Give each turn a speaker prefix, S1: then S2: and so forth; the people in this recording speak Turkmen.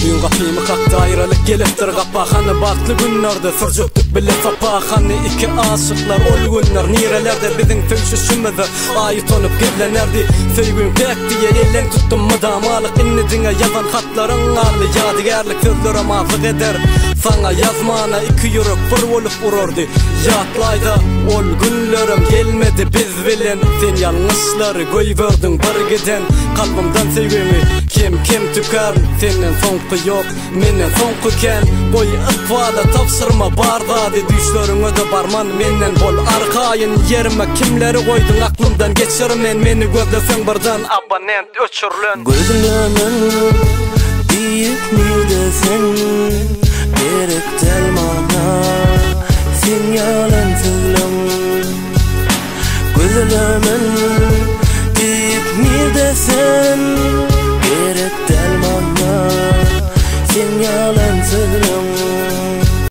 S1: Düýn gapymy kakdy aýralyk gelipdir gapa Hany bagtly günlerde sürjekdik bile sapa Hany iki aşyklar ol günler nirelerde Biziň söýşüşimize aý utanyp gizlenerdi Söýgüň päk diýe elleň tutdum mydamalyk Indi diňe ýazan hatlaryň galdy ýadygärlik Sözlerem azlyk eder saňa ýazmana Iki ýürek bir bolup urardy Ýatlaýda ol günlerem gelmedi biz bilen Sen ýalňyşlary goýberdiň bir giden Kalbymdan söýgüňi kem-kem tükär Senden soňky ýok, menden soňky kän Goý ykbala tabşyrma bar zady Düýşleriňe-de barman menden bol arkaýyn Ýerime kimleri goýduň aklymdan geçirmen Meni gözleseň birden abonent öçürlen.
S2: Gözlemen diýip nirde sen Gerek däl maňa seň ýalan sözleň Gözlemen.